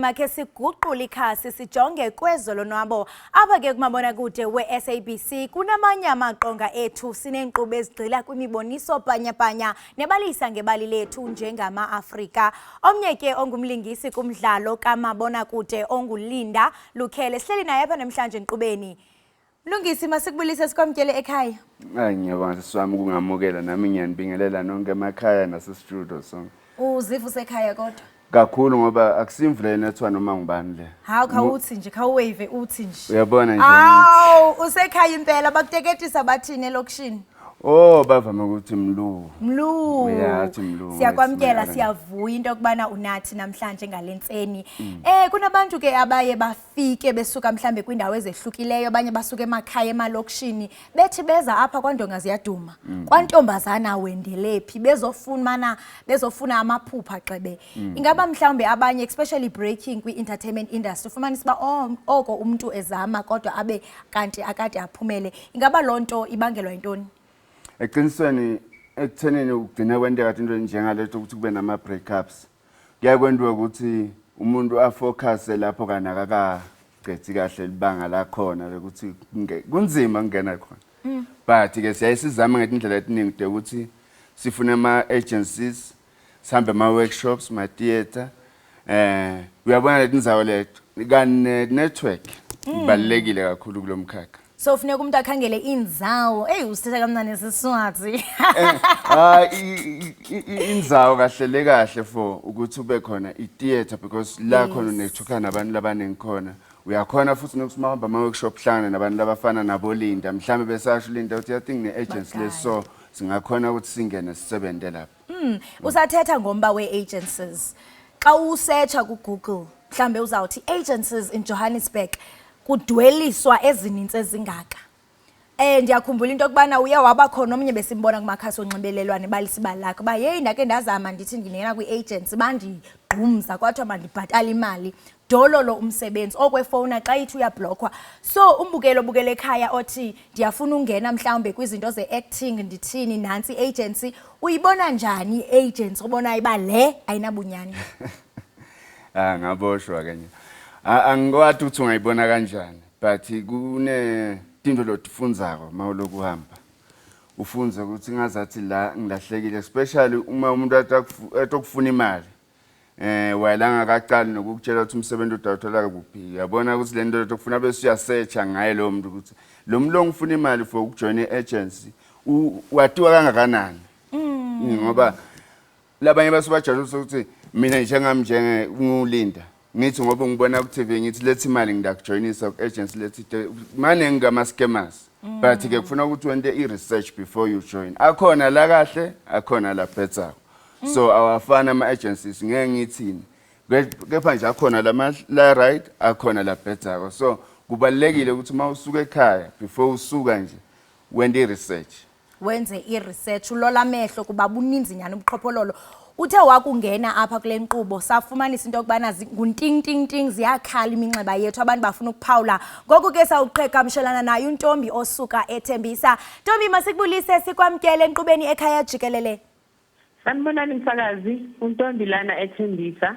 Makhe siguqule ikhasi sijonge kwezolonwabo. Apha ke kumabonakude we-SABC kunamanye amaqonga ethu, sineenkqubo ezigxila kwimiboniso bhanyabhanya nebalisa ngebali lethu njengama-Afrika. Omnye ke ongumlingisi kumdlalo kamabonakude onguLinda Lukhele sihleli naye apha namhlanje enkqubeni. Mlungisi, masikubulise sikwamkele ekhaya. Hayi, ngiyabonga sisi wami ukungamukela. Nami ngiyanibingelela nonke emakhaya nasestudio sonke. Uziva usekhaya kodwa? Kakhulu, ngoba akusimvu le nethwa noma ngubani le. Hawu, khawuthi nje, khawuwave uthi nje. Uyabona nje. Awu, usekhaya impela. Bakuteketisa bathini elokishini? Oh, bavame ukuthi mlu. Mlu. Uyathi mlu. Siyakwamkela, siyavuya into yokubana unathi namhlanje ngalentseni. Kunabantu ke abaye bafike besuka mhlambe kwindawo ezehlukileyo, abanye basuka emakhaya emalokishini, bethi beza apha kwaNdonga ziyaduma. Kwantombazana wendelephi bezofuna bezofuna amaphupha xebe. Ingaba mhlawumbe abanye, especially breaking kwi-entertainment industry, ufumanisa uba oh, oko umuntu ezama kodwa abe kanti akade aphumele. Ingaba loo nto ibangelwa yintoni? Eqinisweni, ekuthenini ugcine kwenteka into njengaleto ukuthi kube nama breakups. Kuyakwentiwa ukuthi umuntu afocus lapho kana akakaqedi kahle libanga lakhona lokuthi kunzima ukungena khona. But ke siyaye sizame ngetindlela etiningi de ukuthi sifune ama agencies, sihambe ama workshops, ma theater. Uyabona leti ndzawo leto kani network ibalulekile kakhulu kulomkhakha. So funeka umuntu akhangele indzawo. Eyi, usithetha kamnandi Siswati. Ah, indzawo kahle le kahle for ukuthi ube khona i-theatre, because la khona unethuka nabantu labaningi khona. Uyakhona futhi nokuthi uma uhamba ama-workshop hlangane nabantu labafana naboLinda, mhlawumbe besasho uLinda ukuthi yathi ngine-agency le, so singakhona ukuthi singene sisebente lapha. Usathetha ngomba we-agencies. Xa usearcha kuGoogle, mhlambe uzawuthi "agencies in Johannesburg", kudweliswa ezinintsi ezingaka. Ndiyakhumbula into yokubana uye waba khona omnye besimbona kumakhasi onxibelelwano ebalisa ibali lakhe uba yeyi, ndake ndazama ndithi ndingena kwi-agency, bandigqumza, kwathiwa mandibhatale imali dololo umsebenzi okwefowuna xa ithi uyablockwa. So umbukeli obukele ekhaya othi ndiyafuna ungena mhlawumbe kwizinto ze-acting, ndithini, nantsi i-agency, uyibona njani i-agency obonayo uba le ayinabunyani? Ah, ngaboshwa ke nje. Ah, angikwati ukuthi ungayibona kanjani, but kune tinto lotifundzako mawuloku uhamba. Ufunze ukuthi ngazathi la ngilahlekile, especially uma umuntu atokufuna imali. Wayela angakaqali nokukutshela ukuthi umsebenzi udawuthola kuphi. Uyabona ukuthi le nto lokufuna bese uyasearcha ngaye lo muntu ukuthi lo muntu lo ngifuna imali for ukujoin i-agency watiwa kangakanani. Ngoba labanye basuke bajabulisa ukuthi mina njengami njenge nguLinda ngithi ngoba ngibona ku TV ngithi lethi imali ngidakujoyinisa ku agency lethi maningi ama scammers, but ke kufuna ukuthi wente i research before you join. Akhona la kahle, akhona la phethako, so awafana ama agencies, ngeke ngithini, kepha nje akhona lama la right, akhona la phethako. So kubalulekile ukuthi uma usuka ekhaya, before usuka nje, wente i research. Wenze i-research, ulola amehlo kuba buninzi nyhani ubuqhophololo. Uthe wakungena apha kule nkqubo safumanisa into yokubana ngunting-ting-ting, ziyakhala iminxeba yethu, abantu bafuna ukuphawula. Ngoku ke sawuqhegamshelana naye untombi osuka eThembisa. Ntombi, masikubulise sikwamkele enkqubeni ekhaya jikelele. Sanibonani msakazi, uNtombi lana eThembisa.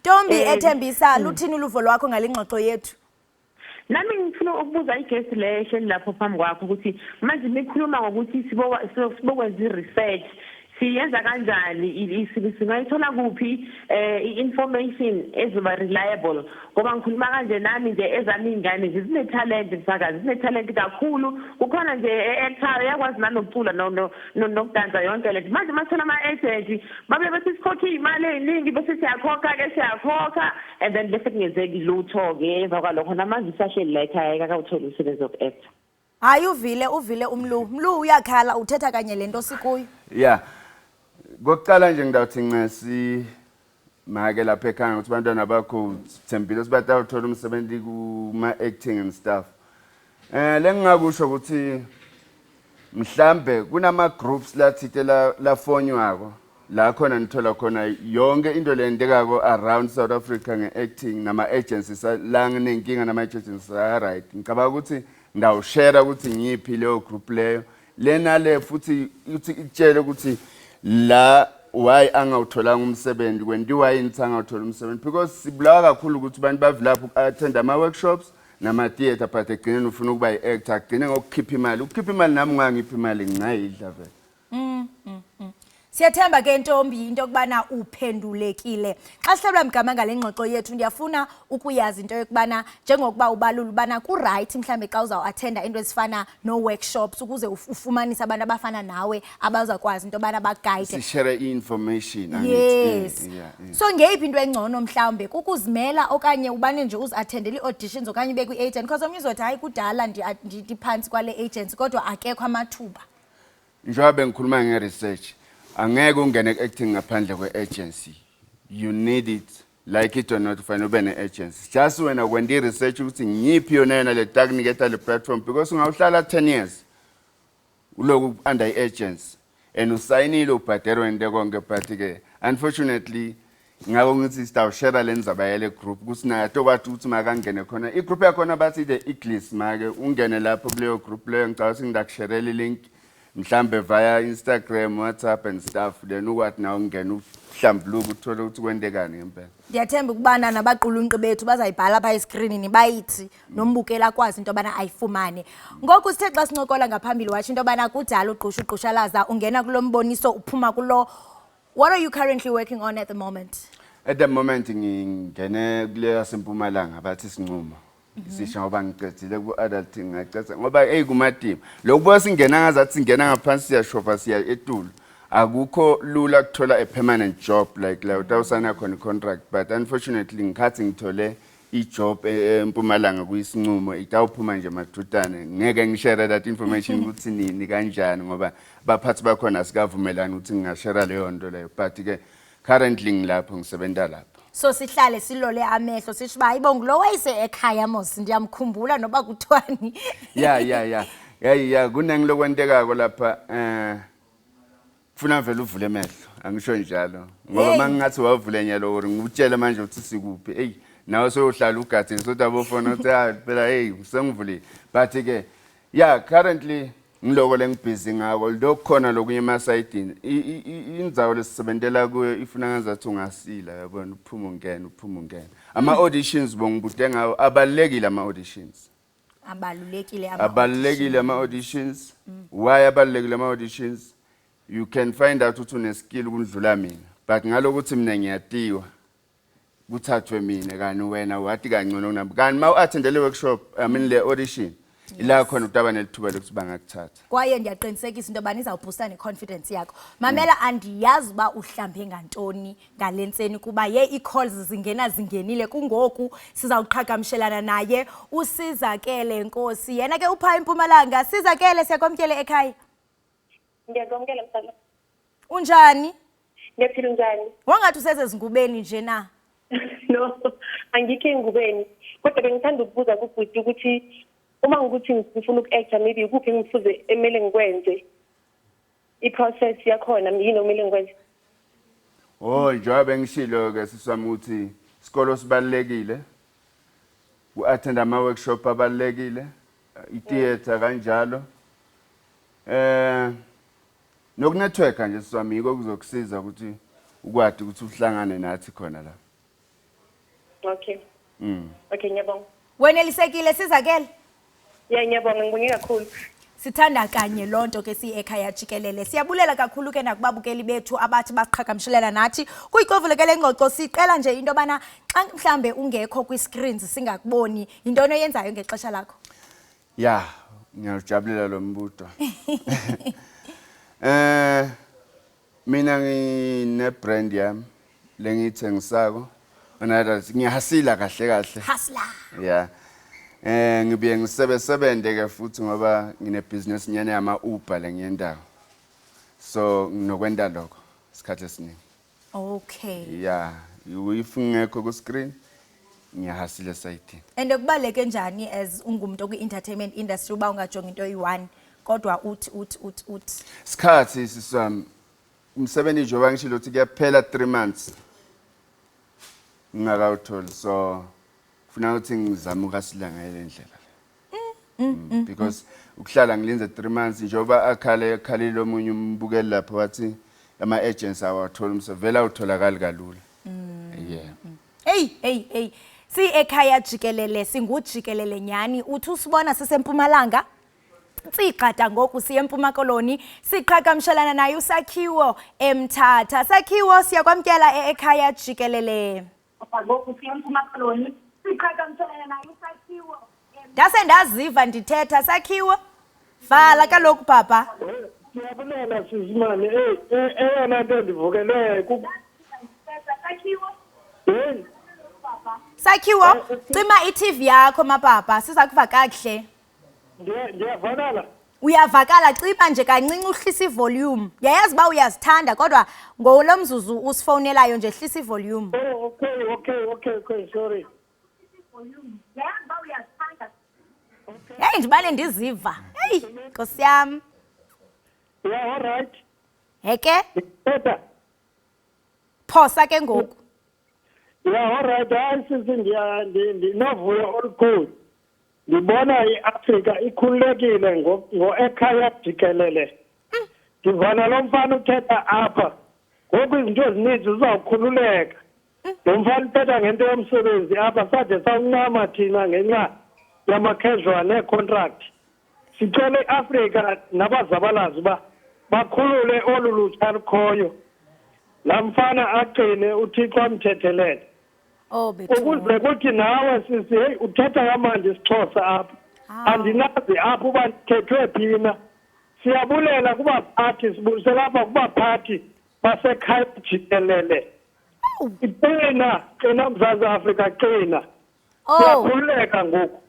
Ntombi eThembisa, luthini uluvo lwakho ngale ngxoxo yethu? Nami ngifuna ukubuza iguest le ehleli lapho phambi kwakho ukuthi manje nikhuluma ngokuthi sibokwenza i-research, siyenza kanjani? Singayithola kuphi i-information ezoba reliable? Ngoba ngikhuluma kanje nami nje ezami iy'ngane nje zine-talent, msakazi, zine-talent kakhulu. Kukhona nje e-actor uyakwazi nanokucula nokudansa yonke lento. Manje masithola ama-agent babe bethi sikhokhe iy'mali ey'ningi, bese siyakhokha-ke, siyakhokha, and then bese kungenzeki lutho-ke emva kwalokho. Namanje usahleli la ekhaya ekakawutholi umsebenzi woku-acta. Hayi, uvile, uvile umlu. Mlu uyakhala, uthetha kanye le nto sikuyo. Yeah. Kokuqala nje ngidawuthi ncesi make lapha ekhaya ukuthi abantwana bakho thembile ukuthi batawuthola umsebenzi kuma acting and stuff. Lengingakusho ukuthi mhlambe kunama groups lathite la lafonywako la khona nithola khona yonke into lentekako around South Africa nge-acting nama agencies la nginenkinga nama agencies a right. Ngicabanga ukuthi ngawushare ukuthi ngiyiphi leyo group leyo lena le futhi uthi ikutshele ukuthi la Why angawutholanga umsebenzi? Kwentiwa yini ukuthi angawuthola umsebenzi? Because sibulawa kakhulu ukuthi abantu bavilapha uku-attend ama-workshops nama-theatre, but egcineni ufuna ukuba yi-actor, agcine ngokukhipha imali, ukukhipha imali. Nami ungangiphi imali, ngingayidla vele. Siyathemba ke, ntombi, into yokubana uphendulekile. Xa sihlelwa mgama ngale ngxoxo yethu, ndiyafuna ukuyazi into yokubana njengokuba ubalula ubana ku-right mhlawumbi xa uzawuattenda into ezifana no-workshops ukuze ufumanise abantu abafana nawe abazakwazi into yobana baku-guide. Sishare i-information, angithi? Yes. Yeah. So ngeyiphi into engcono mhlawumbe, kukuzimela okanye ubane nje uzi-attendele ii-auditions okanye ube kwi-agent? Because omnye uzothi, "Hayi, kudala ndiphantsi kwale agency kodwa akekho amathuba." Njengoba bengikhuluma nge-research, angeke ungene ku-acting ngaphandle kwe-agency. You need it, like it or not, kufanele ube ne-agency. Just wena kwenta i-research ukuthi ngiyiphi yona yona le takuniketa le platform, because ungawuhlala 10 years uloku under i-agency and usayinile, ubhadelwe into konke, but-ke unfortunately, ngako ngithi sitawushare le ndzaba yale group ukuthi naye atokwathi ukuthi makangene khona i-group yakhona, bathi the Eagles. Make ungene lapho kuleyo group leyo, ngicabanga ukuthi ngidakusherela i-link mhlambe via Instagram, WhatsApp and stuff, then ukwathi nawe ungene uhlambuluke, uthole ukuthi kwentekani ngempela. Ndiyathemba ukubana nabaqulunqi bethu bazayibhala phaa eskrinini, bayithi nombukeli akwazi into yobana ayifumane. Ngoku sithe xa sincokola ngaphambili, watsho into yobana kudala ugqusha ugqushalaza, ungena kulo mboniso, uphuma kulo. What are you currently working on at the moment? At the moment ngingene kule yasempumalanga, bathi Isinqumo sisha, ngoba ngicedzile ku-adulting, ngacedza ngoba eyi kumatima lokubuka singena ngazathi singena ngaphansi, siyashova, siya etulu. Akukho lula kuthola a permanent job like la utawusayina khona i-contract, but unfortunately ngikhathi ngithole i-job eMpumalanga kuyisinqumo, itawuphuma nje madudane. Ngeke ngishare that information ukuthi nini kanjani, ngoba baphathi bakhona asikavumelani ukuthi ngingashare leyo nto leyo, but-ke currently ngilapho, ngisebenza lapho. So sihlale silole amehlo, sisho uba hayibo, ngulo wayise ekhaya mos, ndiyamkhumbula noba kuthiwani. Ya, kuningi lokwentekako lapha. Kufuna vele uvule emehlo, angisho njalo, ngoba Hey. mangingathi wavule nyalo or ngikutshele manje ukuthi sikuphi, eyi, nawe soyohlala ugadini, sothi abofona uthi, "Ah, phela hey, sengivulile." But ke yeah, currently ngiloko lengibhizi ngako lokukhona lokunye emasayidini. Indzawo lesisebentela kuyo ifuna ngazathi ungasila, yabona, uphuma ungena, uphuma ungena. Ama-auditions bongibude ngawo, abalulekile ama-auditions. Abalulekile. Abalulekile ama-auditions. Why abalulekile ama-auditions? You can find out ukuthi une-skill ukundlula mina, but ngalokuthi mina ngiyatiwa, kuthathwe mina, kani wena wathi kangcono kunami, kanti ma u-attende le workshop, I mean le audition, ila khona utaba nelithuba lokuthi bangakuthatha. Kwaye ndiyaqinisekisa into yobana izawubhusta ne-confidence yakho. Mamela, andiyazi uba uhlambe ngantoni ngale ntseni, kuba ye ii-calls zingena zingenile. Kungoku sizawuqhagamshelana naye uSizakele Nkosi, yena ke uphaa eMpumalanga. Sizakele, siyakwamkele ekhaya. Ngiyakwamukela, msana. Unjani? Ngiyaphila, njani? Wangathi usezezingubeni nje na? No, angikho engubeni. Kodwa bengithanda ukubuza kubhuti ukuthi uma ngikuthi ngifuna uku-acta, maybe ikuphi engifuze emele ngikwenze? I-process yakhona yini okumele ngikwenze? Oh, njengoba bengishilo-ke, siswami, ukuthi isikolo sibalulekile, ku-attend ama-workshop abalulekile, i-theatre kanjalo, nokunetworka nje, siswami, yiko kuzokusiza ukuthi ukwadi ukuthi uhlangane nathi khona la. Okay. Okay, ngiyabonga. Wenelisekile, Sizakele? Yeah, ngiyabonga, ngibonge kakhulu. Sithanda kanye loo nto ke siyi-ekhaya jikelele. Siyabulela kakhulu ke nakubabukeli bethu abathi basiqhagamshelela nathi kuyikovule ke le ngxoxo. Sicela nje into yobana xa mhlambe ungekho kwii-screens singakuboni, yintoni oyenzayo ngexesha lakho? Ya, ngiyawujabulela lo mbuto. Mina ngine brand yami lengiyithengisako. Another ngiyahasila kahle kahle. Hustler. Yeah. Ngibuye ngisebesebente ke futhi ngoba ngine business nyane yama Uber lengiyendawo. So nginokwenda lokho isikhathi esiningi. Yeah, if ngekho ku screen, ngiyahasila esayidini. And kubaluleke njani as ungumntu okwi-entertainment industry uba ungajongi into eyi-one kodwa uthi uthi uthi uthi? Isikhathi, siswami, umsebenzi njengoba ngishilo ukuthi kuyaphela 3 months ngingakawutholi, so kufuna ukuthi ngizame ukasila ngale ndlela le. Because ukuhlala ngilinze 3 months, njengoba akhale ekhalile omunye umbukeli lapho wathi Ama agents awathola umsebenzi vele, awutholakali kalula, yeah. Hey, hey, hey. Si ekhaya jikelele, singujikelele nyani. Uthi usibona sisempumalanga? Sigqada ngoku siye eMpuma Koloni, siqhagamshelana naye uSakhiwo eMthatha. Sakhiwo, siyakwamkela ekhaya jikelele. Ngoku siye eMpuma Koloni, siqhagamshelana naye uSakhiwo. Ndase ndaziva ndithetha, Sakhiwo. Vala kaloku, papa. Siyabulela, sisimane. Eyi, eyona nto ndivukeleyo heyi. Sakhiwo, cima i-TV yakho, mapapa, siza kuva kakuhle. Ndiyavakala. Uyavakala, cima nje kancinci, uhlisa ivolume. Yayazi uba uyazithanda, kodwa ngolo mzuzu usifowunelayo nje, hlisa ivolume. Oh, okay, sorry. Heyi, ndibane ndiziva. Heyi, nkosi yam. Yeah, all right. Heke. Thetha. Phosa ke ngoku. Yeah, all right. Hayi sisi, ndinovuyo olukhulu. Ndibona iAfrika ikhululekile ngo-ekhaya jikelele. Ndivana lo mfana uthetha apha. Ngoku izinto ezininzi zizawukhululeka. Lo mfana uthetha ngento yomsebenzi apha, sade sawuncama thina ngenxa yama-casual nee-contract. Sicela iAfrika nabazabalazi uba bakhulule olu lutsha lukhoyo. Laa mfana aqine, uThixo amthethelele. Oh, Ukuze bethu. kuthi nawe sisi, heyi, uthetha kamandi isiXhosa apha. Andinazi apha uba ndithethwe phi na. Siyabulela kubaphathi, sibulisela apha kubaphathi basekhaya jikelele. Qina, qina Mzantsi Afrika, qina. Oh. Siyakhululeka ngoku.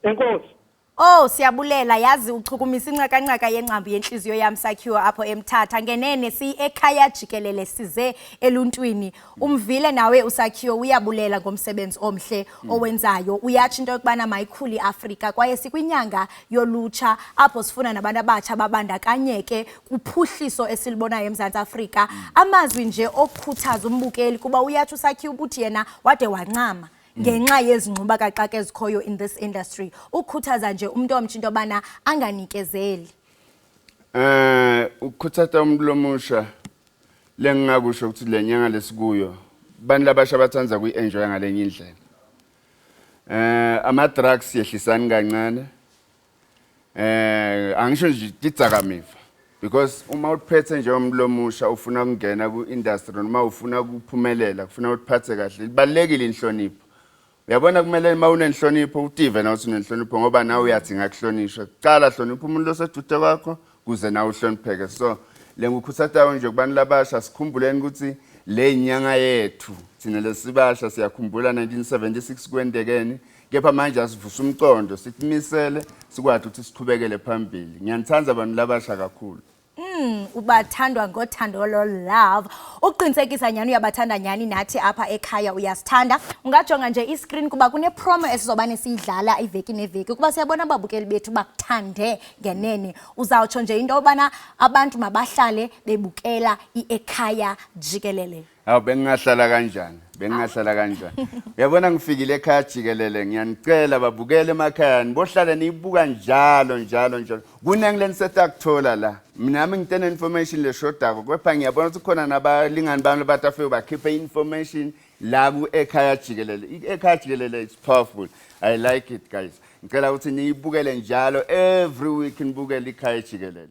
Enkosi. Oh, siyabulela, yazi uchukumisa incakancaca yengcambu yenhliziyo yam, Sakhiwo, apho eMthatha. Ngenene si ekhaya jikelele, size eluntwini. Umvile nawe uSakhiwo, uyabulela ngomsebenzi omhle owenzayo. Uyatsho into yokubana mayikhule iAfrika, kwaye sikwinyanga yolutsha apho sifuna nabantu abatsha babandakanyeke kuphuhliso esilibonayo eMzantsi Afrika. Amazwi nje okukhuthaza umbukeli, kuba uyatsho uSakhiwo ukuthi yena wade wancama ngenxa yezingxuba kaxaka ezikhoyo in this industry. Ukhuthaza nje umuntu omtsha into yobana anganikezeli. Ukukhuthatha umuntu lomusha, lengingakusho ukuthi le nyanga lesikuyo, bantu labasha bathanda kuyi-enjoy ngalenye indlela. Ama drugs yehlisani kancane. Angisho nje tidzakamiva, because uma uphethe nje umuntu lomusha ufuna ukungena ku-industry noma ufuna ukuphumelela, kufuna uphathe kahle, libalekile inhlonipho. Uyabona, kumele uma unenhlonipho utive nawe uthi unenhlonipho, ngoba nawe uyathi ngakuhlonishwa. Kuqala hlonipha umuntu losedude kwakho kuze nawe uhlonipheke. So le ngikukhuthathayo nje kubantu labasha, sikhumbuleni ukuthi le inyanga yethu thina lesibasha. Siyakhumbula 1976 kwendekeni, kepha manje asivusa umcondo, sitimisele, sikwazi ukuthi siqhubekele phambili. Ngiyanithanda abantu labasha kakhulu. Ubathandwa ngothando lo love. Uqinisekisa nyani uyabathanda nyani, nathi apha ekhaya uyasithanda. Ungajonga nje iscreen kuba kune-promo esizobane siyidlala iveki neveki, kuba siyabona ababukeli bethu bakuthande ngenene. Uzawutsho nje into yobana abantu mabahlale bebukela i-ekhaya jikelele. Hawu, bengingahlala kanjani, bengingahlala kanjani? Uyabona, ngifikile ekhaya jikelele. Ngiyanicela babukele emakhaya, nibohlala niyibuka njalo njalo njalo. Kuningi lenisetha kuthola la. Mina nami ngitene information leshodako, kepha ngiyabona ukuthi khona nabalingani bami abathi afike bakhiphe information la ku-ekhaya jikelele. I-ekhaya jikelele is powerful, I like it, guys. Ngicela ukuthi niyibukele njalo, every week nibukele ikhaya jikelele.